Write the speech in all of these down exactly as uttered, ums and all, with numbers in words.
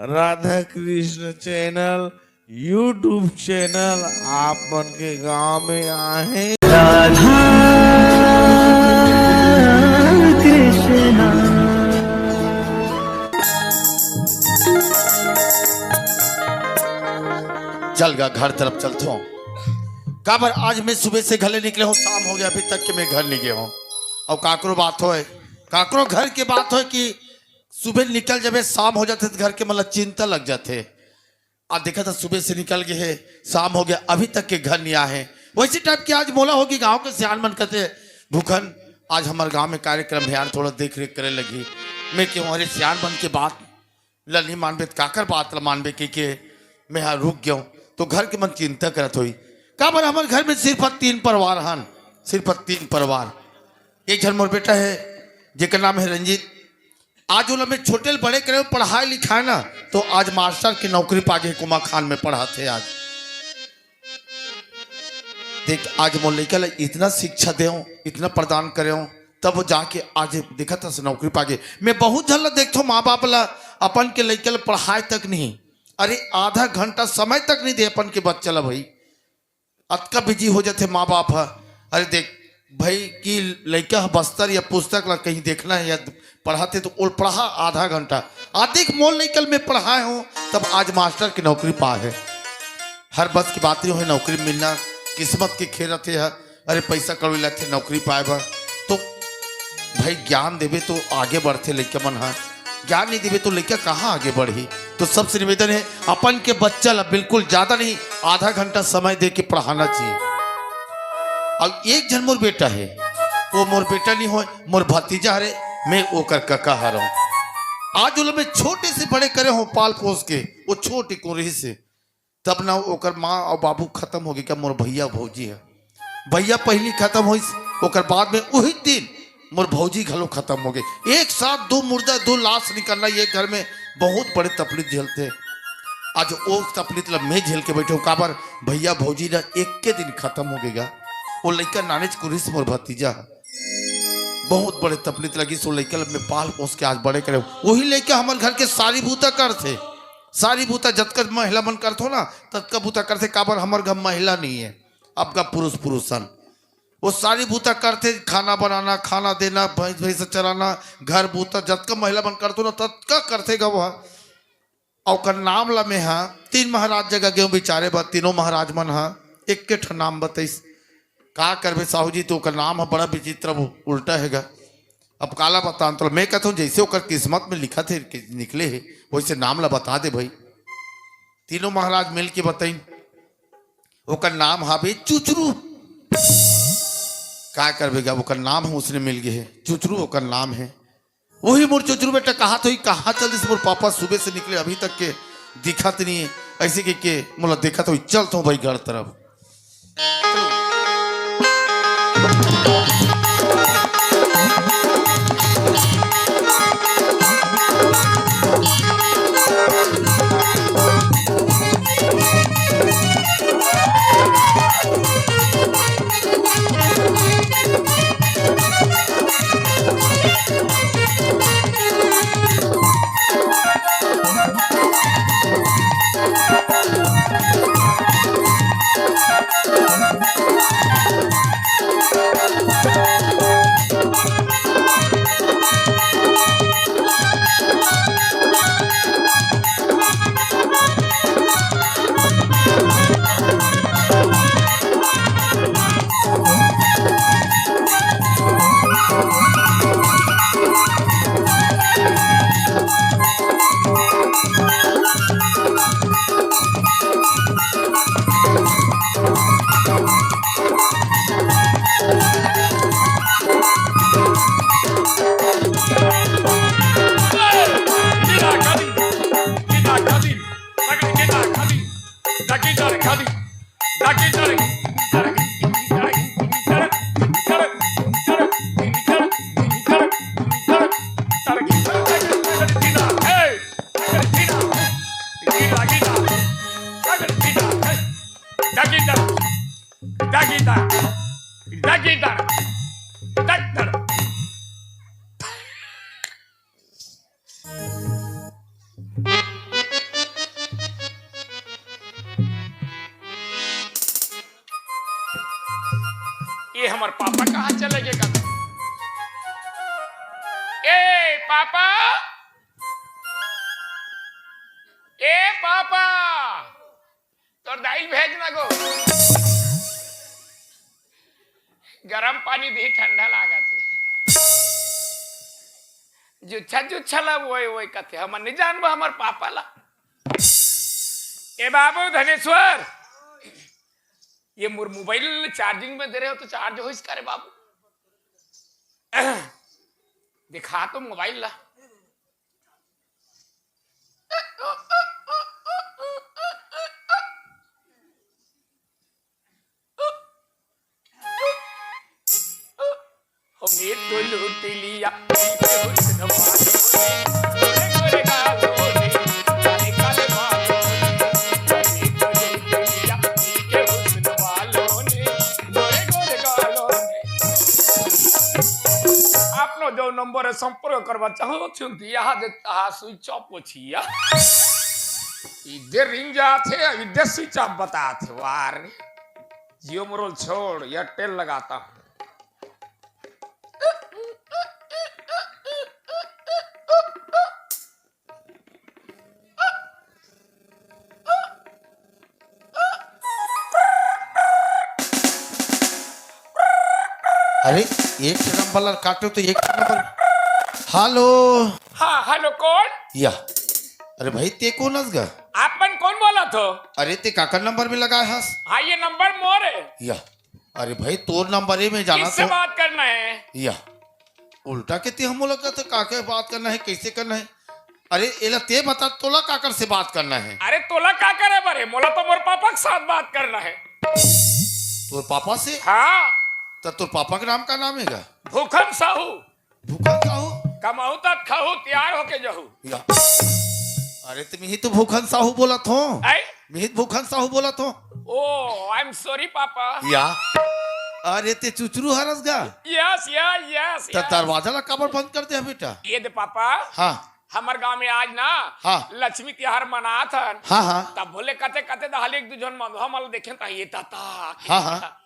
Radha Krishna channel, YouTube channel आप मन के गांव में आहे। चल गा, घर तरफ चलथों। काबर आज मैं सुबह से घले निकले हों, शाम हो गया, अभी तक के मैं घर नहीं गए हों। अउ काकरो बात होय, काकरो घर के बात होय कि सुबह निकल जबे, शाम हो जाथे त घर के मन ला चिंता लग जाथे। आज देखा था सुबह से निकल गए हे, शाम हो गया, अभी तक के घर नहीं आए हे। वैसे टाइप के आज मोला होगी, गांव के सियान मन कहते, "भूखन, आज हमारे गांव में कार्यक्रम हे यार, थोड़ा देख रेख करे लगी।" मैं कहूँ, "अरे सियान मन के बात ला नहीं मानबे त काकर बात ला मानबे?" के, के मैं हा रुक गया हूँ। तो घर के मन चिंता करत होई, काबर हमारे घर में सिर्फ तीन परिवार हन, सिर्फ तीन परिवार। एक झन मोर बेटा है जेकर नाम है रंजीत। आज ओला मैं छोटे ले बड़े करे, पढ़ाई लिखाए ना, तो आज मास्टर की नौकरी पा गए, कुमा खान में पढ़ाथे आज। देख, आज मोर लइका ला इतना शिक्षा देव, इतना प्रदान करेव, तब वो जाके आज देखत हस नौकरी पा गए। मैं बहुत झन ला देखथों, माँ बाप ला अपन के लइका ला पढ़ाए तक नहीं, अरे आधा घंटा समय तक नहीं दे अपन के बच्चा ला भाई। अतका बिजी हो जाथे माँ बाप ह। अरे देख भाई कि लइका ह बस्तर या पुस्तक ला कहीं देखना है या पढ़ाथे तो ओल पढ़ा आधा घंटा। आ देख मोर लइका ल मैं पढ़ाए हों तब आज मास्टर की नौकरी पाए हे। हर बस की बात नहीं होय, नौकरी मिलना किस्मत के खेल रथे ह। अरे पैसा कौड़ी लगथे नौकरी पाए बर तो भाई ज्ञान देबे तो आगे बढ़थे लइका मन ह। ज्ञान नहीं देबे तो लइका कहाँ आगे बढ़ही? तो सबसे निवेदन है, अपन के बच्चा ला बिल्कुल ज्यादा नहीं, आधा घंटा समय दे के पढ़ाना चाहिए। अब एक झन मोर बेटा है, वो मोर बेटा नहीं होय, मोर भतीजा हरे, मैं ओकर कका हरव। आज ओला मैं छोटे से बड़े करे हों पाल पोस के, वो छोटे को रही से तब ना ओकर माँ अउ बाबू खतम हो गे का, मोर भैया भौजी ह। भैया पहिली खतम होइस, ओकर बाद में उही दिन मोर भौजी घलो खतम हो गे। एक साथ दो मुर्दा, दो लाश निकलना, ये घर में बहुत बड़े तकलीफ झेलथे। आज ओ तकलीफ ला मैं झेल के बैठे हों, काबर भैया भौजी ला एक के दिन खतम हो गे गा। ओ लइका नानेच कुरिस मोर भतीजा ह। बहुत बड़े तकलीफ लगिस, ओ लइका ला मैं पाल पोस के आज बड़े करे हों। वही लइका हमर घर के सारी बूता करथे। सारी बूता जतका महिला मन करथो ना, ततका बूता करथे, काबर हमर घर महिला नहीं है, अब का पुरुष पुरुष हन। वो सारी बूता करथे, खाना बनाना, खाना देना, भैंस भैंस चराना, घर बूता जतका महिला मन करथो ना, ततका करथे गा वो ह। अउ ओकर नाम ला में हा तीन महाराज जगह गेहूं बिचारे बर, तीनों महाराज मन हा एक के ठन नाम बतइस। का करबे साहू जी, तो ओकर नाम ह बड़ा विचित्र, वो उल्टा हे गा। अब काला बतान तो मैं कहता हूँ, जैसे ओकर किस्मत में लिखा थे कि निकले हे, वैसे नाम ला बता दे भाई। तीनों महाराज मिल के बताइन, ओकर नाम हावे चुचरू। का करबे गा, ओकर नाम ह उसने मिल गए हे, चुचरू ओकर नाम है। वही मोर चुचरू बेटा कहा तो ही कहाँ चल दिस मोर पापा, सुबह से निकले अभी तक के दिखत नहीं है। ऐसे के, के मोला देखत होई, चलत हों भाई घर तरफ। ये हमर पापा कहाँ चले गे कथे? ए पापा, ए पापा, तोर दाई ल भेज ना गो, गरम पानी दी, ठंडा लागत हे। जुच्छा जुच्छा ला ओए ओए कथे, हमन नहीं जानबो हमर पापा ला। ए बाबू धनेश्वर, ये मोर मोबाइल चार्जिंग में दे रहे हो तो चार्ज होइस का रे बाबू? दिखा तो मोबाइल ला। हमने तो लूट लिया, दिल के हुस्न वालों ने, गोरे गोरे गालों ने, काले काले बालों ने। हमने तो लूट लिया, दिल के हुस्न वालों ने, गोरे गोरे गालों ने। आपनो जो नंबर है संपर्क करवा चाहो, चुनती यहाँ देता है स्विच ऑफ पोछिया। इधर रिंग जाते, इधर स्विच ऑफ बताते, वाह रे। जियो मोबाइल छोड़, एयरटेल लगाता हूँ। अरे, एक नंबर ला काटो तो एक नंबर। हेलो। हाँ, हेलो, कौन? या। अरे भाई, ते कौन हस गा? आप मन कौन बोलत हो? अरे, ते काकर नंबर में लगाए हस? हाँ, ये नंबर मोर है। या। अरे भाई, तोर नंबर है, मैं जाना किससे तो बात करना है? या। उल्टा के ते हमो लगा तो काकर बात करना है, कैसे करना है? अरे, एला ते बता, तोला काकर से बात करना है? अरे, तोला का करे बरे? मोला तो मोर पापा के साथ बात करना है। तोर पापा से? हाँ। त तोर पापा के नाम का नाम है गा? भूखन साहू। भूखन साहू? कमाहू त खाहू, तैयार होके जहू। या। अरे, त मिही तो भूखन साहू बोलत हो। आई? मिही तो भूखन साहू बोलत हो। Oh, I am sorry, papa. या। अरे, ते चुचरू हरस गा? Yes, yeah, yes, त yes। दरवाजा ला काबर बंद कर दे बेटा? ये दे पापा। हाँ। हमर गांव में आज ना हाँ। लक्ष्मी तिहार मनात हन। हाँ, हाँ। तब बोले कते कते दहाले एक दू झन मंदवा मन ल देखेन त ये ताता। हाँ, हाँ।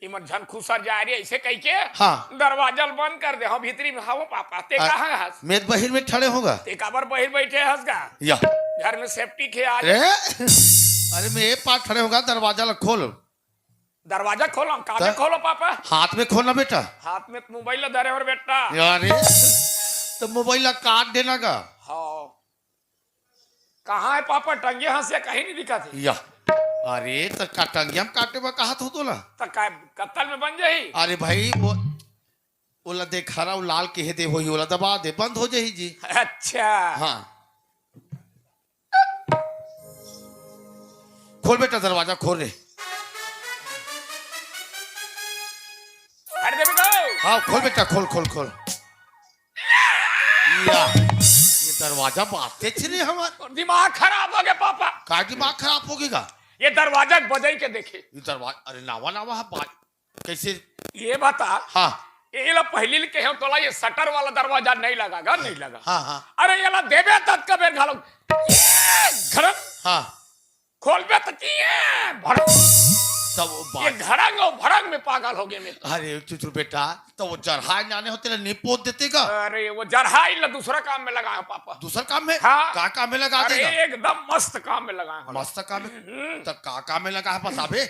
इमन झन खुसर जाए रे ऐसे कह के हाँ। दरवाजा ल बंद कर दे। हाँ, भीतरी में हवो पापा। ते आ, कहाँ हस? मैं त बहिर में ठड़े हों गा। ते काबर बहिर बैठे हस गा? या। घर में सेफ्टी के आज। रे? अरे मैं ए पार ठड़े हों गा, दरवाजा ला खोल। दरवाजा खोलो, काहे त? खोलो पापा? हाथ में खोलना बेटा। हाथ में मोबाइल ला धरे हो रे बेटा। अरे, त मोबाइल ला काट देना गा। हाँ। कहाँ है पापा? टंगे हस या कहीं नहीं दिखत हे। या। अरे, त का टंगिया में काटे बर कहत हो तोला? त का कत्तल में बन जाही? अरे भाई, वो, ओला देख, हरा, वो लाल के हे दे होही, ओला दबा दे, बंद हो जाही जी। अच्छा। हाँ। खोल बेटा, दरवाजा खोल रे। हट दे बेटा। हाँ, खोल बेटा, खोल, खोल, खोल। या, ये दरवाजा बाजथे रे हमर। दिमाग खराब हो गया पापा। का दिमाग खराब हो गया? ये दरवाजा बजाई के देखे। ये दरवाजा, अरे नावा नावा है बाज, कैसे? ये बता। हाँ। ये ला पहली ले कहे तोला ये शटर वाला दरवाजा नहीं लगा गा, नहीं लगा। हाँ, हाँ। अरे ये ला देबे तक कबे घालो। ये घड़ंग। हाँ। खोलबे त की ये भड़ंग। तब वो ये बात घड़ंग और भड़ंग में पागल हो गए मैं। अरे चुचुर बेटा, तो वो जरहाई नाने होते ना, निपोत देते का? अरे वो जरहाई ला दूसरा काम में लगाए हो पापा। दूसरा काम में? हाँ। का काम में लगा अरे देगा? एकदम मस्त काम में लगाए हो। मस्त काम में? हम्म। तो का काम में लगा है बताबे?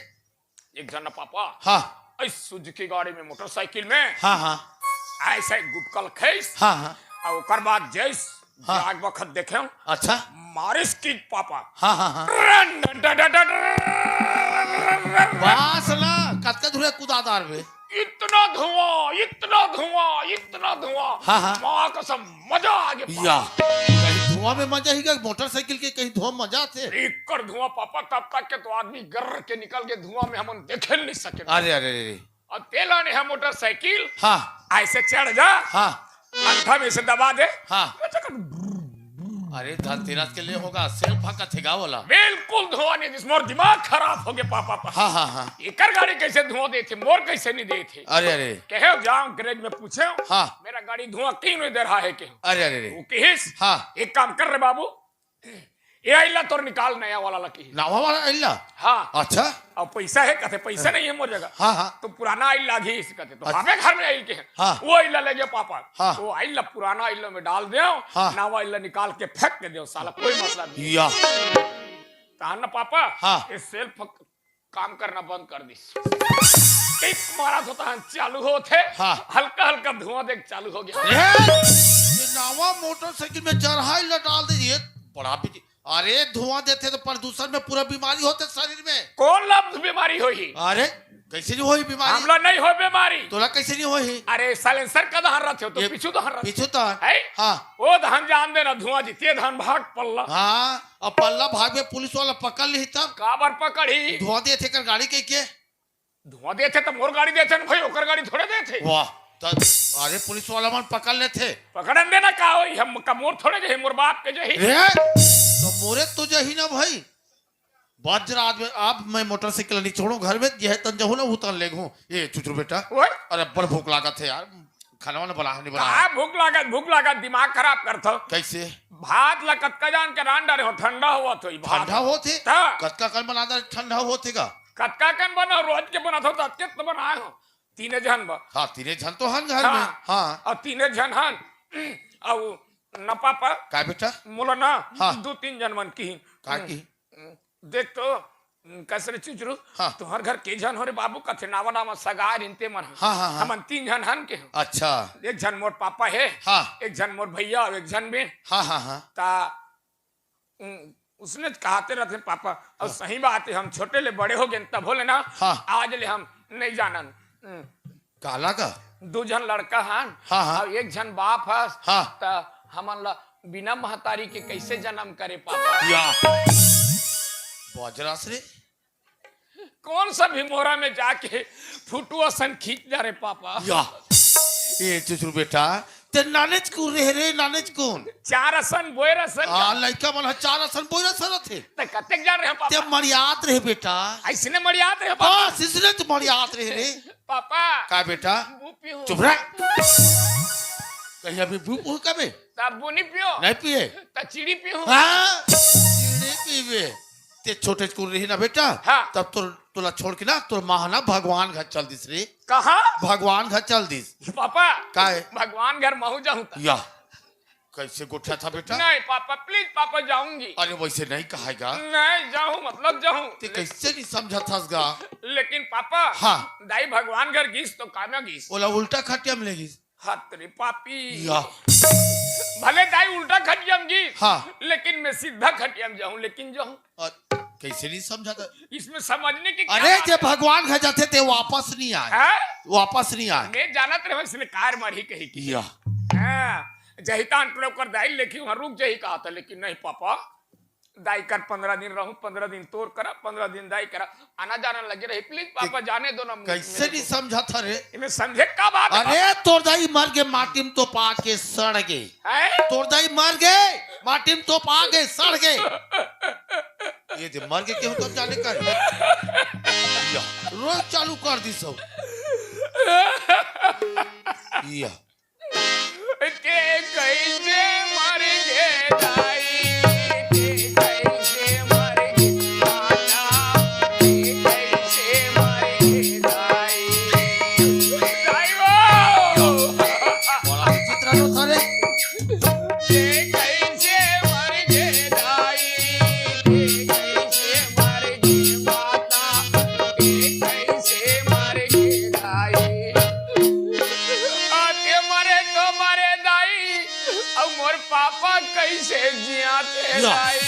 एक झन ना पापा, हाँ। ऐ सुजुकी गाड़ी में, मोटरसाइकिल में, हाँ, हाँ। ऐसे गुटकल खैस, हाँ, हाँ। और ओकर बाद जैस हाँ। जाग बखत देखे, अच्छा। मारिस किक पापा। हाँ, हाँ, हाँ। रन, डन, डन, डन, डन, बास ना, कतका धुरे कुदादार बे। इतना धुआं, इतना धुआं, इतना धुआं। हाँ, हाँ। माँ कसम, मजा आ गया पापा। या, कहीं धुआं में मजा ही का, मोटरसाइकिल के कहीं धुआं मजा आथे? एकर धुआं पापा, तब तक के तो आदमी गर्र के निकल के धुआं में हमन देखे नहीं सके। अरे, अरे, अरे। अब तेला ने है मोटरसाइकिल, हाँ। ऐसे चढ़ जा, हाँ। अंगठा में से दबा दे। हाँ। अरे धनतेरस के लिए होगा, सेल्फ का थेगा वाला। बिल्कुल धुआं नहीं, जिस मोर दिमाग खराब हो गया पापा, पापा। हाँ, हाँ, हाँ। एकर गाड़ी कैसे धुआं देथे, मोर कैसे नहीं देथे? अरे, अरे। कहे जाओ गैरेज में पूछे, हाँ। मेरा गाड़ी धुआं क्यों नहीं दे रहा है, कहे। अरे, अरे, अरे। वो कहिस, हाँ। एक काम कर रे बाबू, ये आइला तोर निकाल नया वाला ला किहिस। नवा वाला आइला? हाँ। अच्छा। अब पैसा हे कथे, पैसा नहीं है मोर जगह। हाँ, हाँ। तो पुराना आइला घिस कथे, तो हाँ। हवे घर में आइल के। हाँ। वो आइला ले गया पापा। हाँ। वो आइला पुराना आइला में डाल देव, हाँ। नवा आइला निकाल के फेंक के देव साला, कोई मतलब नहीं। या। तहान ना पापा, हाँ। ये सेल्फ काम करना बंद कर दिस। किक मारा तो तहान चालू होथे, हाँ। हल्का हल्का धुआं देख चालू हो गया। ए, ये नवा मोटरसाइकिल में जरहा आइला डाल दे, ये बड़ा बिजी। अरे धुआं देथे तो प्रदूषण में पूरा बीमारी होथे शरीर में। कौन लफ्ज बीमारी होही? अरे कैसे नहीं होही बीमारी? हमला नहीं हो बीमारी। तोला कैसे नहीं होही? अरे साइलेंसर का दहन रथे तो ये पीछू दहन रथे। पीछू तो है। है? हाँ। वो दहन जान देना धुआं जी, ते दहन भाग पल्ला। हाँ, अब पल्ला भाग में पुलिस वाला पकड़ ली तब? काबर पकड़ही? धुआं देथे कर गाड़ी के के? धुआं देथे त मोर गाड़ी देथे न भाई, ओकर गाड़ी थोड़े देथे। वाह, त अरे पुलिस वाला मन पकड़ लेथे। पकड़न देना का होई, हम का मोर थोड़े जही, मोर बाप के जही। रे, तो मोरे तो जही ना भाई। बात जरा आज में, अब मैं मोटरसाइकिल नहीं छोड़ू घर में, यह तन जहू ना उतन ले घू। ए चुचरू बेटा, ओए। अरे बड़ भूख लागत हे यार, खाना वाना बना नहीं बना। का भूख लागत, भूख लागत, दिमाग खराब करथो। कैसे? भात ला कतका जान के रांध डारे हो, ठंडा होवत होई भात। ठंडा होत हे? त? कतका कन बना दे ठंडा होत हे का? कतका कन बना, रोज के बनाथो त अतके त बनाए हो। तीने झन ब। हाँ, तीने झन तो हन घर हाँ। में। हाँ। अउ तीने झन हन। अउ न पापा। का बेटा? मोला ना हाँ। दू तीन झन मन किहिन। का किहिन? देख तो, कस रे चुचरू, हाँ। तुहर घर के झन हो रे बाबू, कथे नावा नावा सगा रिनते मन ह। हाँ, हाँ, हाँ। हमन तीन झन हन के हो। अच्छा। एक झन मोर पापा हे, हाँ। एक झन मोर भैया अउ एक झन बहिन। हाँ, हाँ, हाँ। ता, उम, उसने कहते रहते पापा, अउ हाँ। सही बात हे, हम छोटे ले बड़े हो गेन तभो ले ना, हाँ। आज ले हम नहीं जानन। उम, काला का? दू झन लड़का हन, हाँ, हाँ। अउ एक झन बाप हस, हाँ। त हमन ला बिना महतारी के कैसे जन्म करे पापा? या। बजरस रे। कौन सा भिमोरा में जाके फुटुआ सन खींच जा रे पापा? या। ए चुचरू बेटा, ते नानेच कुन रहे रे, नानेच कुन। चार असन बोए रसन आ, का? लइका मन ह चार असन बोए रसन रथे। त कतेक जान रहे पापा? ते मरियात रहे बेटा। अइसने मरियात रहे पापा? बस, इसने तो मरियात रहे रे। पापा। का बेटा? बू पीहूं। चुप रह। कहीं अभी बू पीहूं का बे? तब बू नहीं पियो। नहीं पिए। त चीनी पीहूं। हाँ, चीनी पीबे। ते छोटे स्कूल रही ना बेटा, हाँ। तब तोर, तोला छोड़ के ना, तोर माँ ना भगवान घर चल दिस रे। कहाँ? भगवान घर चल दिस। पापा, का है? भगवान घर महू जाऊं त। या, कैसे गोठा था बेटा? नहीं पापा, please पापा, जाऊंगी। अरे वैसे नहीं कहेगा। नहीं जाऊं, मतलब जाऊं। ते कैसे नहीं समझा था गा? लेकिन पापा, हाँ। दाई भगवान घर गिस तो कामा गिस? ओला उल्टा खटिया में ले गिस। हत रे पापी। या। भले दाई उल्टा खटिया में गिस, हाँ। लेकिन मैं सीधा खटिया में जाऊं, लेकिन जाऊं। और कैसे नहीं समझा था? इसमें समझने की क्या अरे, बात जब है? भगवान घर जाथे ते वापस नहीं आए। हैं? वापस नहीं आए। मैं जानत रहे इसने कार मारी कही की। या। हाँ, जहितान टुरप कर दाई लेके वहां रुक जाही कहा था, लेकिन नहीं पापा, दाई कर पंद्रह दिन रहूं, पंद्रह दिन तोर करा, पंद्रह दिन दाई करा, आना जाना लगे रही। Please पापा, जाने दो ना। कैसे नहीं समझा था रे? इमे समझे का बात है अरे, पापा? तोर दाई मर गे, माटी में तोपा के सड़ गे। हैं? तोर दाई मर गे, माटी में तोपा के सड़ गे। ये जे मर गे केहू तब जाने का है? या, रोज चालू कर दी सब। या। के कैसे मर गे दाई, के कैसे मर गे माता, के कैसे मर गे दाई। दाई वो! बड़ा विचित्र लो सारे। के कैसे मर गे दाई, के कैसे मर गे माता, के कैसे मर गे दाई। आते मरे तो मरे दाई, अब मोर पापा कैसे जियाते या। दाई?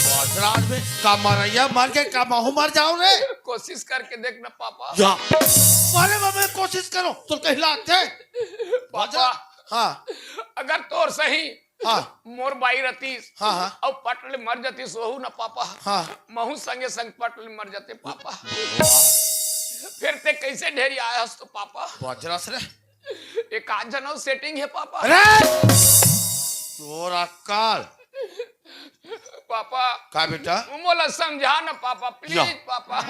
बजरस में का मरैया मर के का महू मर जाऊं रे? कोशिश करके देख ना पापा। या। अरे बाबा, कोशिश करो, तो कहलाते। पापा। बजरस, हाँ। अगर तोर सही हाँ। मोर बाई रतीस, हाँ, हाँ। अउ पट ले मर जतीस, वहू न पापा। हाँ। महू संगे संग पट ले मर जते पापा। वाह। फिर ते कैसे ढेरी आया हस तो पापा? बजरस रे। एक आध जन अउ setting हे पापा। अरे! तोर अक्कल। पापा। का बेटा? मोला समझा ना पापा, please या। पापा।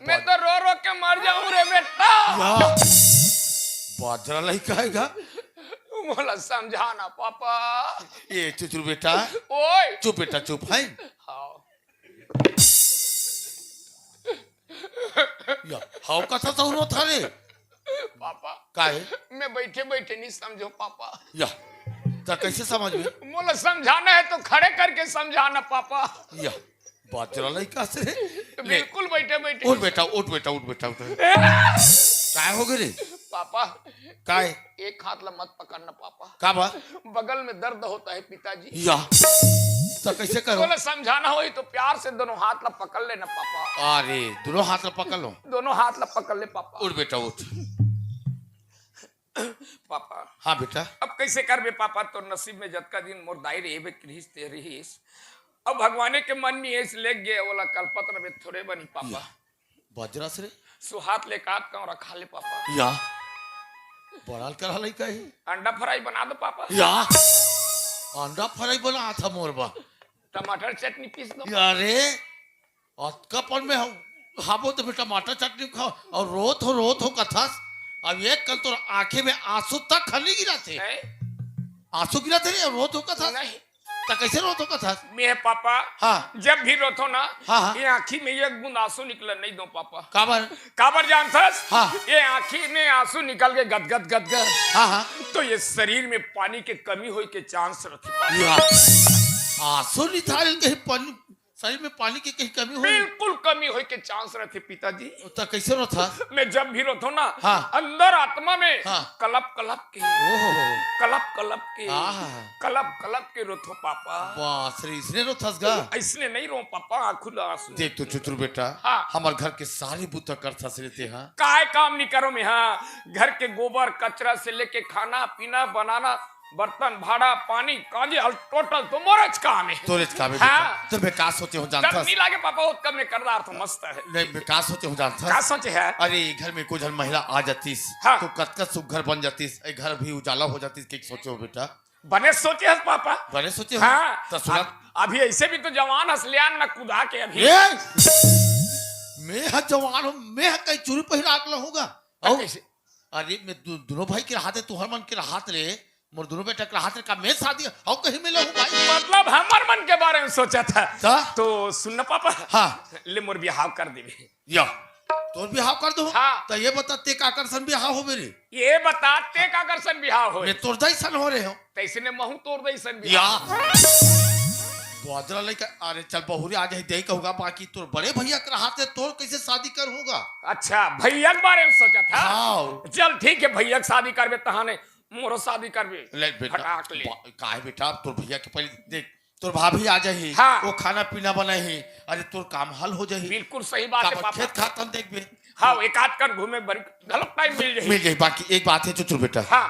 मैं तो रो रो के मर जाऊं रे बेटा। या। बजरा लइका हे गा। मोला समझा ना पापा। ए चुचुर बेटा, ओए। चुप बेटा, चुप है। हाँ। या, हाव कथा तो नो था रे। पापा, काहे? मैं बैठे बैठे नहीं समझो पापा। या, त कैसे समझ में? मोला समझाना है तो खड़े करके समझाना पापा। या, बाजरा लइका से रे। ले। बिल्कुल बैठे बैठे। उठ बेटा, उठ बेटा, उठ बेटा, उठ। ए! काय हो गए रे? पापा, काय? एक हाथ ला मत पकड़ना पापा। का बा? बगल में दर्द होता है पिताजी। या, त कैसे करो? बोले समझाना होई तो प्यार से दोनों हाथ ला पकड़ लेना पापा। अरे, दोनों हाथ ला पकड़ लो। दोनों हाथ ला पकड़ ले पापा। उठ बेटा, उठ। पापा। हाँ बेटा। अब कैसे करबे पापा? तोर नसीब में जतका दिन मोर दाई रहिबे, क्रिस ते रहिस। अब भगवाने के मन में ऐस लेग गे, ओला कलपत रहिबे, थोड़े बनी पापा। या। बाजरा से रे? सुहात ले काट कौं रखा ले पापा। या। बड़ा करा लइका है। अंडा फ्राई बना दो पापा। या। अंडा फ्राई बना था मोर बा। टमाटर चटनी पीस दो। या रे। अतका पन में हम, हाबो तो फिर टमाटर चटनी खाओ। और रोत हो, रोत हो कथस। अब एक कल तो आंखें में आंसू तक खाली गिरा थे। हैं? आंसू गिरा थे रे, रोत हो कथस। नहीं। त कैसे रोत हो कथस? मैं पापा, हाँ। जब भी रोथो ना, हाँ, हाँ। ये आंखी में एक बूंद आंसू निकलन नहीं दो पापा। काबर? काबर जानथस? हाँ। ये आंखी में आंसू निकल के गदगद गदगद। हाँ, हाँ। तो ये शरीर में पानी के कमी होई के चांस रथे पापा। या। आंसू निकाल के ही पानी, शरीर में पानी के कहीं कमी होई? बिल्कुल कमी होई के चांस रथे पिताजी। त कैसे रोथस? मैं जब भी रोथो ना, हाँ। अंदर आत्मा में हाँ। कलप कलप के, ओहो। कलप कलप के, आहा। कलप कलप के रोथो पापा। बास रे, इसने रोथस गा? इसने नहीं रो पापा, आंखू ला आंसू। देख तो चुचुर बेटा, हाँ। हमर घर के सारे बूता करथस रे ते, हाँ। काय काम नहीं करो मैं, हाँ। घर के गोबर कचरा से लेके खाना पीना बनाना, बर्तन भाड़ा पानी कांजी, अल टोटल तो मोरेच काम है। तोरेच काम है हाँ। बेटा। तो मैं का सोचे हूँ जानथस? नहीं लागे पापा, वो कम में करदार तो मस्त है। नहीं, मैं का सोचे हूँ जानथस? का सोचे है? अरे, घर में कोई जन महिला आ जातीस, हाँ। तो कतका सुघर बन जातीस, ए घर भी उजाला हो जातीस, के सोचे हो बेटा? बने सोचे हस पापा। बने सोचे हो? हाँ। तो सुना। अब-, अभी ऐसे भी तो जवान हस, ले आन ना कुदा के अभी। ए! मैं ह जवान हूँ, मैं ह कहीं चूरी पहिरा के रहूंगा। तो अउ, कैसे? अरे, मैं दु-, दोनों भाई के रहत हे, तुहर मन के रहत रे, मोर दोनों बेटा के रहत रे, का मैं शादी, अउ कहीं में लहूं भाई? मतलब हमर मन के बारे में सोचत हे। त? तो सुन ना पापा। हाँ। ले मोर बिहाव कर देबे। या, तोर बिहाव कर दो। हाँ। त ये बता, ते काकर सन बिहाव होबे रे? ये बता, ते काकर सन बिहाव होए? मैं तोर दाई सन हो रहे हो। तैसने महू तोर दाई सन या। बिहाव। बाजरा लइका, अरे चल बहुरी आ जाही, दे कहूंगा, बाकी तोर बड़े भैया के रहत हे, तोर कैसे शादी कर होगा? अच्छा, भैया के बारे में सोचत हे? हाँ। चल ठीक है, भैया के शादी करबे तहाने मोरो शादी करबे। ले बेटा, फटाक ले। बा-, काहे बेटा, तोर भैया के पहले देख, तोर भाभी आ जाही, हाँ। वो खाना पीना बनाही, अरे तोर काम हल हो जाही। बिल्कुल सही बात है काबर पापा। खेत खातन देखबे। हाँ, एक आध कन घूमे बर घलो टाइम मिल जाही। मिल जाही, बाकी एक बात है चुचुर बेटा। हाँ।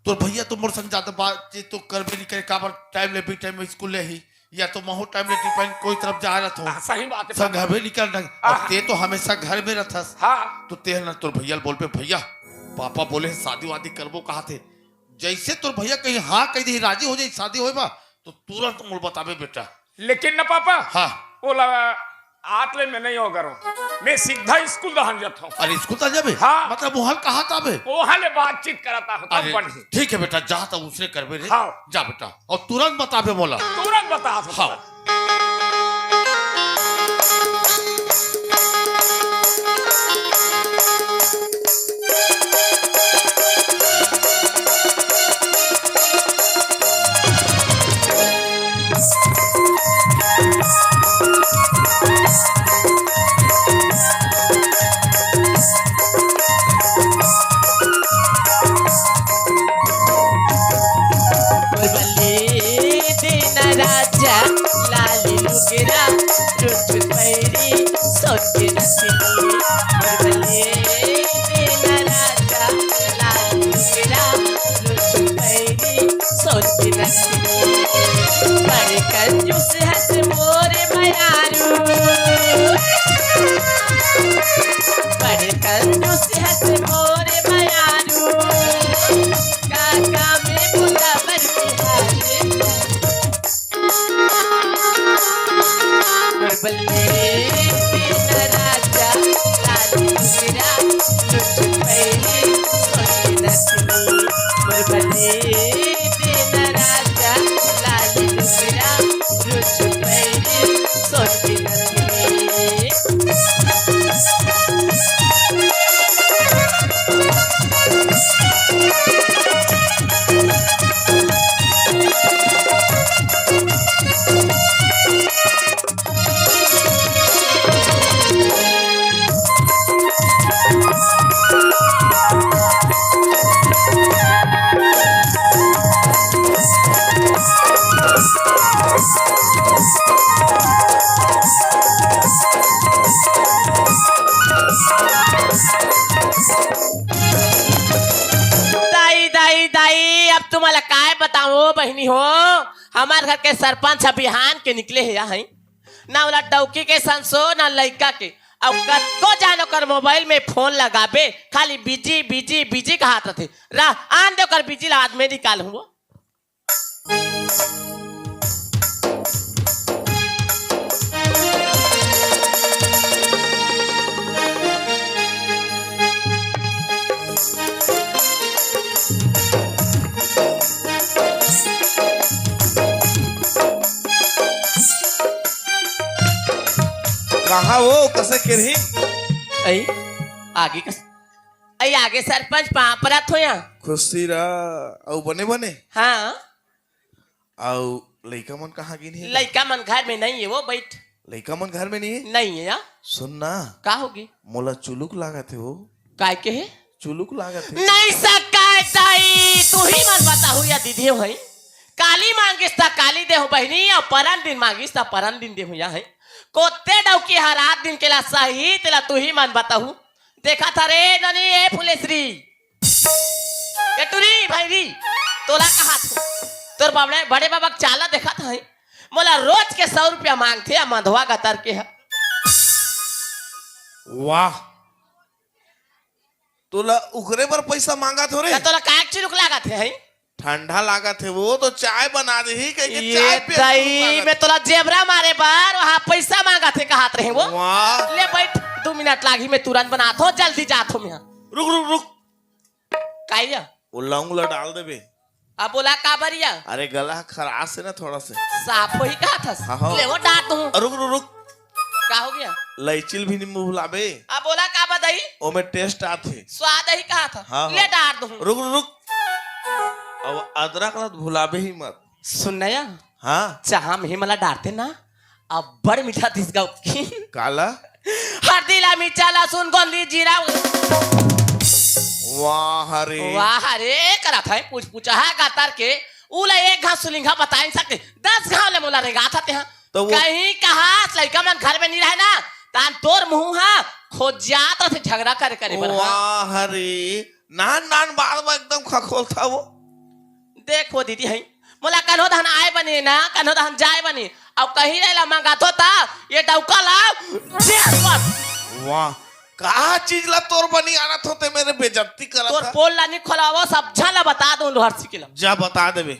तोर भैया तो मोर संग ज्यादा बातचीत तो करबे नहीं करे, काबर टाइम ले भी टाइम में स्कूल ले ही, या तो महू टाइम ले टिफिन कोई तरफ जा रहत हो। हाँ, सही बात है। संग हवे निकल रही। अब हाँ। ते तो हमेशा घर में रहथस। हाँ। तो ते ह ना तोर भैया ल बोलबे, "भैया, पापा बोले हे शादी वादी करबो कहा थे।" जैसे तोर भैया कहीं हाँ कह दे, राजी हो जाए शादी होए बा, तो तुरंत मोल बताबे बेटा। लेकिन ना पापा, हाँ। ओला आत ले मैं नहीं हो करो, मैं सीधा स्कूल दहन जाता हूँ। अरे स्कूल तक जाबे? हाँ। मतलब वहाँ कहा ताबे? वहाँ ले बातचीत कराता हूँ, तब अरे बढ़िया। ठीक है बेटा, जा तब उसने करबे रे। हाँ। जा बेटा, और तुरंत बताबे मोला। तुरंत बता सकता। हाँ। बले देना राजा लाल लुगरा, रुच पैरी सोच नसली। बले देना राजा लाल लुगरा, रुच पैरी सोच नसली। बड़ कंजूस हस मोर मयारू, बड़ कंजूस हस मोर मयारू। काका में बुलावर बिहारी। बल्ले तेरा राजा लाल तेरा लुट पैरी सोनी नसली। बल्ले दाई, दाई, दाई, अब तुम्हां ला काय बताओं बहिनी हो, हमार घर के सरपंच ह बिहान के निकले हे, या है ना, ओला डौकी के संसो ना लइका के, अउ कतको जान ओकर मोबाइल में फोन लगाबे, खाली बिजी, बिजी, बिजी कहत रथे। रा, आन दे ओकर बिजी ला, आज मैं निकाल हूँ। कहाँ हो, कसे केरही? अई, आगे कस-, अई, आगे सरपंच पाँव परत हो या। खुशी रह, अउ बने बने? हाँ। अउ लइका मन कहाँ गिन हे? लइका मन घर में नहीं है, वो बैठ। लइका मन घर में नहीं है? नहीं है या। सुन ना। का होगे? मोला चुलुक लागत हे वो। काय के हे? चुलुक लागत हे। नहीं सकाय दाई, तुही मन बताहू या दीदी हो है। काली मांगिस त काली देहूं बहिनी, अउ परन दिन मांगिस त परन दिन देहूं या है। कोते डौकी ह रात दिन के ला सही, तेला तुही मन बताहू। देखत हरे नोनी, ए फुलेसरी। ए टुरी, भैरी, तोला कहत हूं। तोर बाबड़े, बड़े बाबा के चाला देखत हई। मोला रोज के सौ रुपया मांगथे, आ मंधवा गतर के ह। वाह। तोला उखरे बर पैसा मांगत हो रे? त तोला काय के चुलुक लागत हे, हई? ठंडा लागत हे, वो तो चाय बना देही, कह के ये चाय पिए तई, चुलुक लागत। मैं तोला जेबरा मारे बर वहां पैसा मांगत हे, कहत रहे वो। वाह। ले बैठ, दू मिनट लागही, मैं तुरंत बनात हो, जल्दी जात हो मैं। रुक, रुक, रुक। काई या? वो लौंग ला डाल देबे। अब बोला का बरिया? अरे गला खराश हे ना थोड़ा से। साफ होही कहा था। हाँ, हाँ। ले वो डाल दूं। रुक, रुक, रुक। का हो गया? लइचिल भी नींबू भुलाबे। अब बोला का बदई? ओमे टेस्ट आथे। स्वाद ही कहा था। हाँ, हाँ। ले डाल दूं। रुक, रुक, रुक। अब अदरक ला भुलाबे ही मत। सुन नया। हाँ। चाह में ही मला डालते ना, अब्बड़ मीठा दिस गौकी। काला? हरदी ला, मिर्चा, लहसुन, गोंदली, जीरा। वाह रे। वाह रे, करत है पूछ पूछा है गतर के, उला एक घाव सुलिंघा बताइन सकते, दस घाव ले मोला रेगा था ते, हाँ। तो वो कहीं कहा लइका मन घर में नहीं रहे ना, तान तोर मुंह हा खोजियात रथे झगड़ा करे करे बर, हाँ। वाह रे, नान नान बात में एकदम खखोलथा वो। देख वो दीदी है, मोला कन्हो दहन आय बने ना, कन्हो दहन जाय बने। अउ कहीं ले ला मंगाथो ता, ये डौका ला, दे बस। वाह, का चीज ला तोर बनी आनत होते, मेरे बेइज्जती करत तोर हा। पोल ला नी खोलावो, सब झन ला बता दूं लोहर सिकिला। जा बता देबे।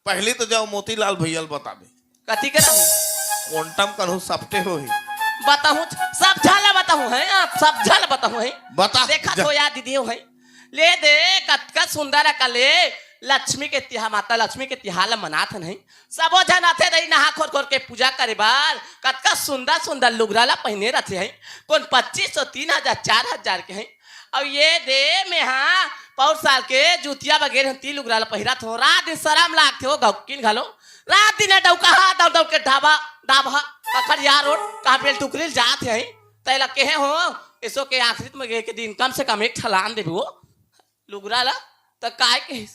पहली तो जाओ मोतीलाल भैया ल बताबे। कथी करा? क्वांटम कन्हो सपटे होही। बताहूं, सब झन ला बताहूं है, आप सब झन ला बताहूं है। बता, देखा जा। तो यार दीदी हो है। ले दे, कतका सुंदर अकल ए। लक्ष्मी के तिहार, माता लक्ष्मी के तिहार ला मनात हन है। सबो झन आथे दई नहा खोर खोर के पूजा करे बर। कतका सुंदर सुंदर लुगरा ला पहिने रथे है। कोन पच्चीस सौ, तीन हजार, चार हजार के है। अउ ये दे, मेहा पौर साल के जुतिया बगेर हन, ती लुगरा ला पहिरत हो। रात दिन शरम लागथे हो गौकिन घलो। रात दिन ए डौका हा दौड़ दौड़ के ढाबा, डाबहा, कखड़िया रोड, कहाँ बेल टुकरी ल जात हे, तैला केहे हो, एसो के आखिरी में गे के दिन कम से कम एक ठलान देबे वो लुगरा ला, त काय कहिस?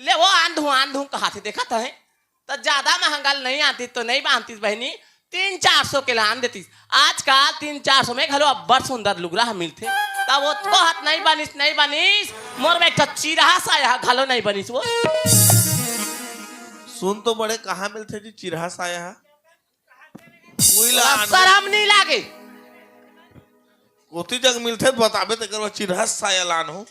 ले वो आन धुआं, आन धुआं कहाथे, देखत हे। त ज्यादा महंगा ल नहीं आनतीस तो नहीं बांधतीस बहिनी, तीन चार सौ के लान देतीस। आजकाल तीन चार सौ में घलो अब्बड़ सुंदर लुगरा ह मिलथे। तब ओतको हाथ नहीं बनिस, नहीं बनिस, मोर में एक ठो चिरहा साया ह घलो नहीं बनिस वो। सुन तो बड़े, कहाँ मिलथे जी चिरहा साया ह? उई ला तोला आन शरम नहीं लागे? कोती जग मिलथे त बताबे तेकर बर चिरहा साया लान हो।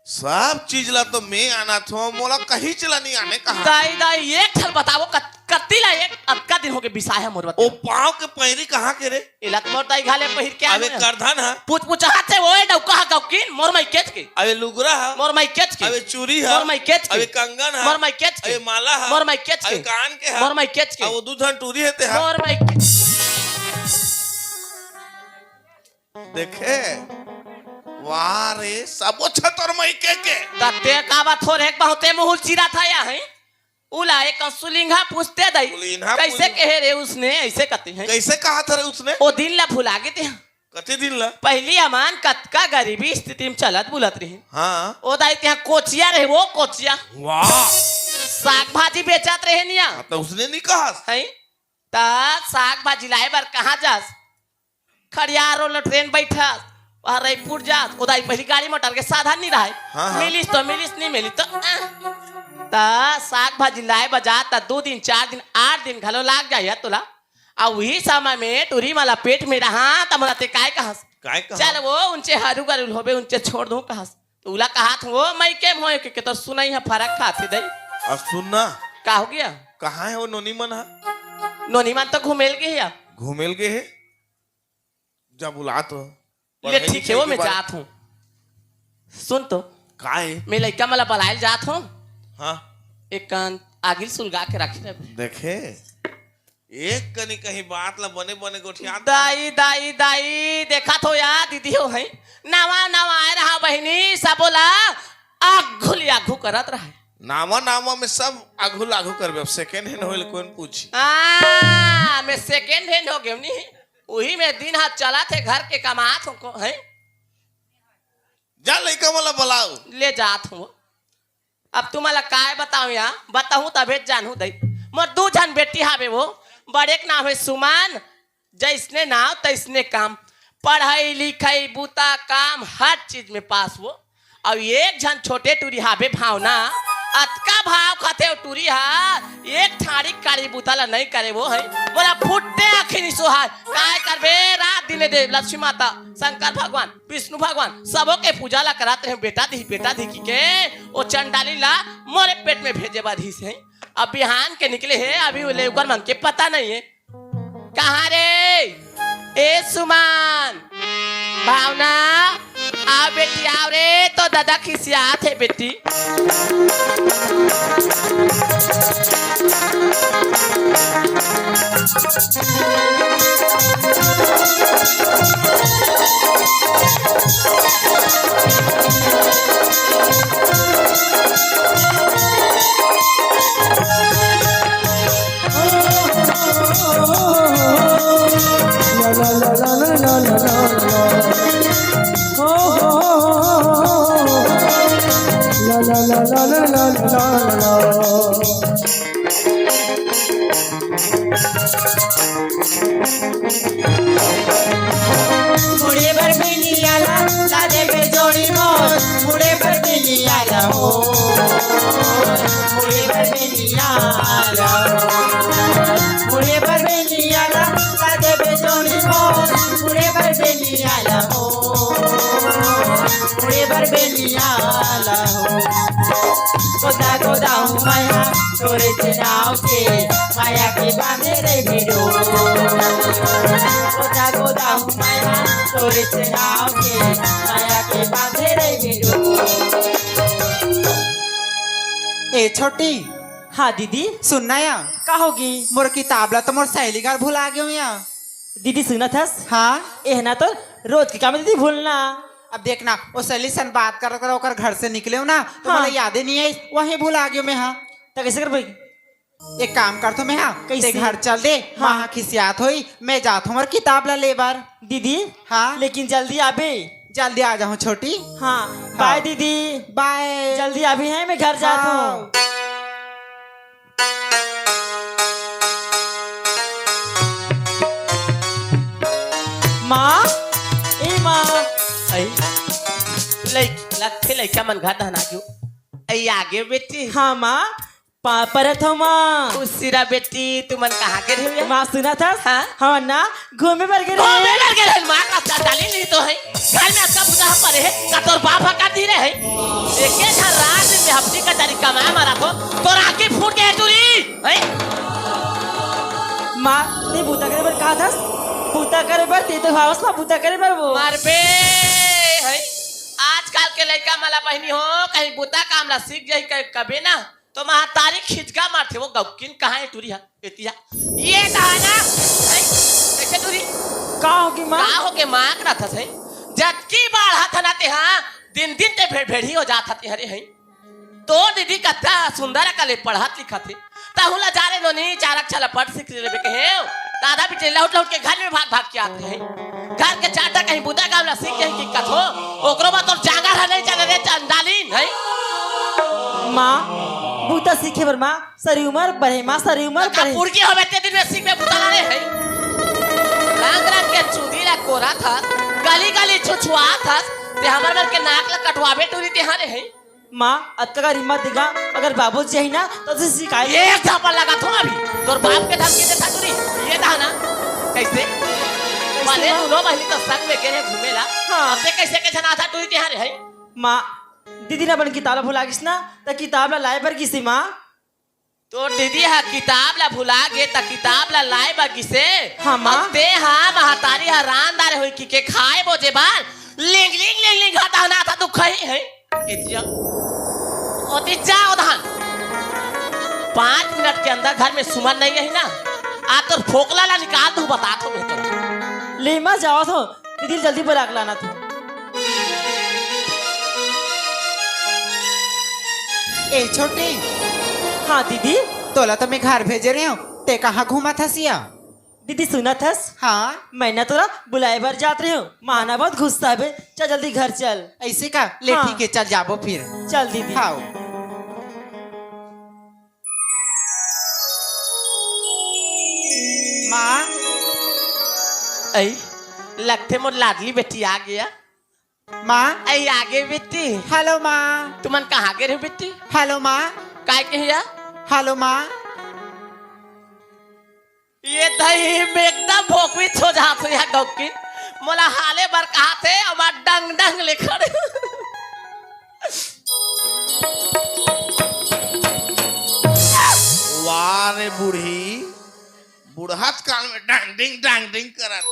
सब चीज ला तो मैं आनत हों, मोला कहींच ला नहीं आने कहा। दाई, दाई, एक ठन बतावो, कत-, कत्ती ला एक, अतका दिन होगे बिसाय हे मोर बता। ओ पाँव के पैरी कहाँ के रे? एला त मोर दाई घाले पहिर के अबे आने। करधन हा। पूछ पूछ हाथ से, ओए डौका हा गौकिन, मोर माई केच के। अबे लुगरा हा। मोर माई केच के। अबे चूरी हा। मोर माई केच के। अबे कंगन हा। मोर माई केच के। अबे माला हा। मोर माई केच के। अबे कान के हा। मोर माई केच के। अबे दू झन टूरी हे ते हा। मोर माई केच। देखे, वाह रे, सबो छतर मइके के। त ते का बात हो रे, बहुते मुहुल चिरा था या है? उला एक सुलिंघा पूछते दई। सुलिंघा कैसे पूछ- कहे रे उसने, ऐसे कहते हैं। कैसे कहा था रे उसने? ओ दिन ला भुला गे ते। कते दिन ला? पहली अमान कतका गरीबी स्थिति में चलत बुलत रही। हाँ। ओ दाई ते कोचिया रहे, वो कोचिया। वाह। साग भाजी बेचत रहे निया। हाँ, त उसने नहीं कहा। है? त साग भाजी लाए बर कहाँ जास? खड़ियार रोड ल ट्रेन बैठस, वहाँ रईपुर जास, उदाई पहली गाड़ी मोटर के साधन नहीं रहे। हाँ, हाँ। मिलिस तो मिलिस, नहीं मिलिस तो, अ। त साग भाजी लाए बर जात, त दो दिन, चार दिन, आठ दिन घलो लाग जाए तोला। आ वही समय में टूरी मला पेट में रहा, त मोला ते काय कहस? काय कहस? चल वो उनचे हरू गरुल होबे, उनचे छोड़ दूं कहस। त उला कहत हूँ, वो मइके में होए के, के तोर सुनई ह फरक खाथे दई। अब सुन ना। का हो गया? कहाँ है वो नोनी मन ह? नोनी मन तो घूमेल गे हे। घूमेल गे हे? जा बुला तो। ले पढ़ाई ठीक है, लिखाई वो के मैं बारे जात हूँ। सुन तो। का है? मैं लइका मला बलायल जात हूँ। हाँ। एक कान आगिल सुलगा के रखी रहे। देखे? एक कनी कहीं बात ला बने बने गोठियात। दाई, दाई, दाई, देखत हो या दीदी हो है, नवा नवा आए रहा बहिनी, सबो ला आघू ले आघू करत रहा। नावा नावा में सब आघू लागू करबे, अब सेकंड हैंड होइल कोन पूछी। हाँ, मैं सेकंड हैंड हो गयो नी, उही में दिन हाथ चलत हे, घर के कमात हो को है। जा लइका वाला बुलाओ। ले जात हूँ। अब तुम्हाला काय बताऊं या, बताऊं तभे जानहू दई। मोर दू झन बेटी हावे वो, बड़े के नाम है सुमन, जैसने नाव तैसने काम, पढ़ाई लिखाई बूता काम हर चीज में पास वो। अउ एक झन छोटे टूरी हावे भावना, अतका भाव खाथे वो टूरी हा, एक ठाड़ी काड़ी बूता ला नहीं करे वो है। मोला फुट्टे आँखी निसो हा, काय करबे रात दिन दे लक्ष्मी माता, शंकर भगवान, विष्णु भगवान सबो के पूजा ला करत रहे, बेटा दी, बेटा दी की के, ओ चंडाली ला मोरे पेट में भेजे बर धीस है। अब बिहान के निकले हे, अभी वो ले ओकर मन के पता नहीं है। कहाँ रे? ए सुमन, भावना, आओ बेटी, आओ रे, तो दादा खिसियात है बेटी। मुड़े बर बेनिया ला, ला देबे जोड़ी मोर। मुड़े बर बेनिया ला हो, मुड़े बर बेनिया ला हो, मुड़े बर बेनिया ला, ला देबे जोड़ी मोर। मुड़े बर बेनिया ला हो, मुड़े बर बेनिया ला हो। गोदा गोदा हूँ मैं हा तोरे से नाव के, माया के बांधे रे भिड़ो। गोदा गोदा हूँ मैं हा तोरे से नाव के, माया के बांधे रे भिड़ो। ए छोटी। हाँ दीदी। सुन ना या। का होगे? मोर किताब ला तो मोर सहेली घर भुला गयो या। दीदी सुनत हस? हाँ। एहना तो रोज के काम है दीदी भूलना। अब देखना, ओ सहेली सन बात करत करत ओकर घर से निकले हो ना, तो हाँ। मोला यादे नहीं आई, वहीं भुला गयो मैं। हाँ। त कैसे करबे? एक काम करथो मैं, हाँ, कैसे? ते घर चल दे, हाँ। माँ खिसियात होई, मैं जात हूँ मोर किताब ला ले बर। दीदी, हाँ? लेकिन जल्दी आबे। जल्दी आ जाऊँ छोटी। हाँ, हाँ। बाय दीदी। बाय। जल्दी आबे है, मैं घर जात हूँ। हाँ। माँ, ए माँ। आई, लइक-, लगथे लइका मन घर दहना क्यों? आई आगे बेटी। हाँ माँ, पाँव परत हव माँ। खुशी रह बेटी, तुमन कहाँ गे रहे हो? माँ सुनत हस? हाँ? हमन ना घूमे बर गे रहे। घूमे बर गे रहे, माँ का चाचाली नहीं तो है। घर में अतका बुता परे है, का तोर बाप हका दी रहे। एके झन रात दिन में हफ्ती कचहरी कमाए मारा को, तोर आँखी फूट गए टूरी, है? माँ, ते बुता करे बर का थस? बुता करे बर, ते तो भावस माँ बुता करे बर वो। मारबे, है? आजकल के लइका मला बहिनी हो, कहीं बुता काम ला सीख जाही कहे कबे ना। तो महतारी खिचका मारथे, वो गौकिन कहाँ है टूरी हा? एतिया। ये कहा ना? हैं? कैसे टूरी? का होगे माँ? का होगे माँ, करा था सही? जतकी बाढ़त हना ते हाँ, दिन दिन ते भेड़ भेड़ी हो जात हते हरे हैं। तो दीदी कत्ता सुंदर कले पढ़त लिखत हे। ताहू ला जा रे नोनी, चार अक्षर ला पढ़ सीख लेबे के हेव। दादा बिटिया लौट लौट के घर में भाग भाग के आत रहे। घर के चार टा कहीं बुता काम ला सीख जाही कि कथो। ओकरो बा तोर जांगर ह नहीं चले रे चंडालीन, हैं? माँ, बूता सीखे बर माँ, सरी उमर बढ़े माँ, सरी उमर का बढ़े। पुरखी होबे ते दिन में सीखबे बूता ला रे है। रंग रंग के चूंदी ला कोरत हस, गली गली छुछुआत हस, ते हमर मन के नाक ला कटवाबे टूरी ते हरे है। माँ, अतका का रिम्मा दिगा, अगर बाबू जी ही ना, तो उसे सिखाए। ये झापड़ लगा थो अभी। तोर बाप के धमकी देता टूरी, ये था ना। कैसे? कैसे माने माँ? दोनों बहिनी तो संग में गेहे घूमे ला। हाँ। अब ते कैसे के झन आथा टूरी ते हरे है? माँ, दीदी ना अपन किताब ला भुला गिस ना, त किताब ला लाए बर गिस हे माँ। तोर दीदी हा किताब ला भुला गे, त किताब ला लाए बर गिस हे। हाँ, माँ। अब ते हा महतारी हा रांध डारे होही कि के खाए बोजे बर लिंग लिंग लिंग लिंग घटा ना था तू खही है। एतिया। ओती जा ओधान। पाँच मिनट के अंदर घर में सुमन नहीं रही ना, आ तोर फोकला ला निकाल दूँ, बता थो मैं तोला। ले माँ, जावत हों। दीदी ल जल्दी बुला के लाना था। ए छोटी। हाँ दीदी। तोला तो मैं घर भेजे रहे हूँ, ते कहाँ घूमत हस या? दीदी सुनत हस? हाँ। मैं ना तोला बुलाए बर जात रहे हूँ, माँ ना बहुत गुस्सा बे। चल जल्दी घर चल। ऐसे का? ले हाँ। ठीक है, चल जाबो फिर। चल दीदी। हाँ। माँ। ऐ, लगथे मोर लाडली बेटी आ गे। माँ। ऐ, आ गे बेटी। हेलो माँ। तुमन कहाँ गे रहे बेटी? हेलो माँ। काय कहे या? हेलो माँ। ये दही में एकदम भोकवी छो जात हो या गौकी। मोला हाले बर कहा थे, अमा डंग डंग ले खड़े। वाह रे बूढ़ी, बुढ़त काल में डांग डिंग, डांग डिंग करत।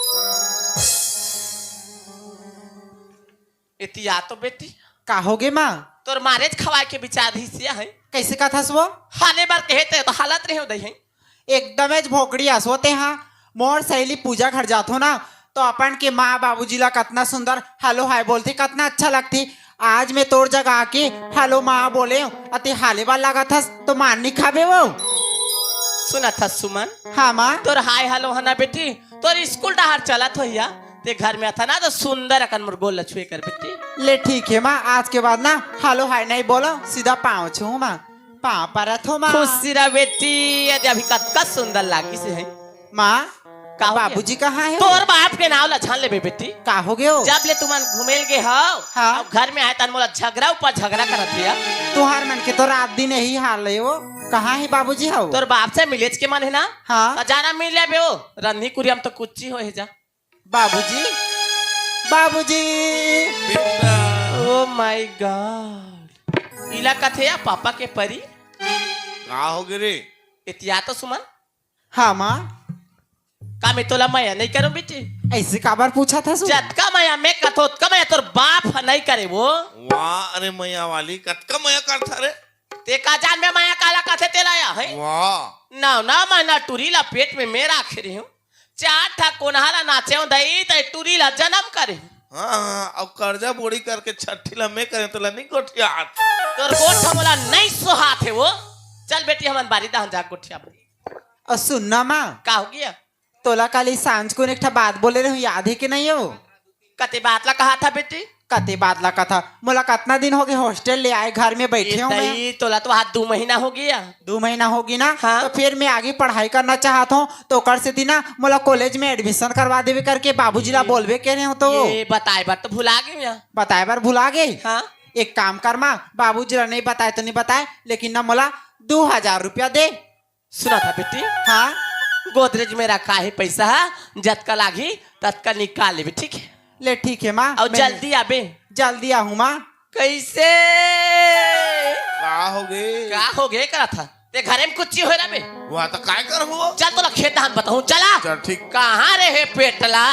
एतिया तो बेटी। का होगे माँ? तोर मारेच खवाए के विचार ही सिया है। कैसे कथस वो? हाले बर कहे ते तो हालत रहे हो दई है। एकदमेच भोकड़ी अस वो ते हा। मोर सहेली पूजा घर जाथो ना, तो अपन के माँ बाबूजी ला कतना सुंदर हेलो हाय बोलथे, कतना अच्छा लगथे। आज मैं तोर जगह आके हेलो माँ बोले हूँ, अते हाले वाला लागत हस, तो मार नहीं खाबे वो। सुनत हस सुमन? हाँ माँ। तोर हाय हेलो है ना बेटी, तोर स्कूल डहार चलत होइया, ते घर में आता ना तो सुंदर अकन मोर गोल ला छुए कर बेटी। ले ठीक है माँ, आज के बाद ना हेलो हाय नहीं बोलो, सीधा पाँव छू माँ। पाँव परत हो माँ। खुशी रह बेटी, ये दे अभी कतका सुंदर लागिस है। माँ, का हो गया? बाबूजी कहाँ है? तोर बाप के नाव ला छान लेबे बेटी। का हो गयो? जब ले तुमन घूमेल गे हव, हाँ। अब घर में आए तन मोला झगड़ा ऊपर झगड़ा करत हिया। तुहार मन के तो रात दिन यही हाल है वो। कहाँ है बाबूजी हव? तोर बाप से मिलेच के मन है ना? हाँ। तो जाना मिल लेबे वो, रन्नी कुरिया म तो कुच्ची होए जा। बाबूजी, बाबूजी। बेटा। Oh my God। इला कथे या पापा के परी? का हो गे रे? एतिया तो सुमन। हाँ माँ। का मैं तोला मया नहीं करूँ बेटी? ऐसे काबर पूछत हस? जतका मया मैं कथों, ओतका मया तोर बाप ह नहीं करे वो। वाह, अरे मया वाली, कतका मया करथा रे? ते का जान मैं मया काला कथे तेला या है? वाह। नौ, नौ महीना टूरी ला पेट में मैं राखे रहे हूँ। चार ठा कोनहा ला नाचे हूँ दई, तई टूरी ला जन्म करे हूँ। हाँ, हाँ, अब कर्जा बोड़ी करके छठी ला मैं करे, तोला नहीं गोठियात। तोर गोठ मोला नहीं सोहात है वो। चल बेटी, हमन बारी दहन जा गोठियाबो। अउ सुन ना माँ। का हो गया? तोला काली सांझ को एक ठा बात बोले रहूं, याद है कि नहीं हो? कते बात ला कहा था बेटी? कते बात ला कहा था? मोला कतना दिन हो गए हॉस्टल ले आए, घर में बैठे ये हो मैं। तई, तोला तो आज दू महीना हो गया। दू महीना हो गई ना? हाँ। तो फिर मैं आगे पढ़ाई करना चाहत हूँ, तो ओकर सेती ना मोला कॉलेज में एडमिशन करवा देवे करके बाबूजी ला ये बोलबे के रहे हो तो। ये बताए बर तो भुला गए मैं। बताए बर भुला गए? हाँ। एक काम कर माँ, बाबूजी ला नहीं बताए तो नहीं बताए, लेकिन ना मोला दू हजार रुपया दे। सुना था बेटी? हाँ। गोदरेज में रखा है पैसा, जतका लागी ततका निकाल लेबे, ठीक है? ले ठीक है माँ, अउ मैं जल्दी आबे। जल्दी आहूँ माँ। कैसे? का हो गे? का हो गे करा था? ते घरे में कुछ चीज हो रहा बे? वहाँ तो काय कर हो? चल तोला खेत धान बताऊँ, चला। चल ठीक। कहाँ रहे पेटला?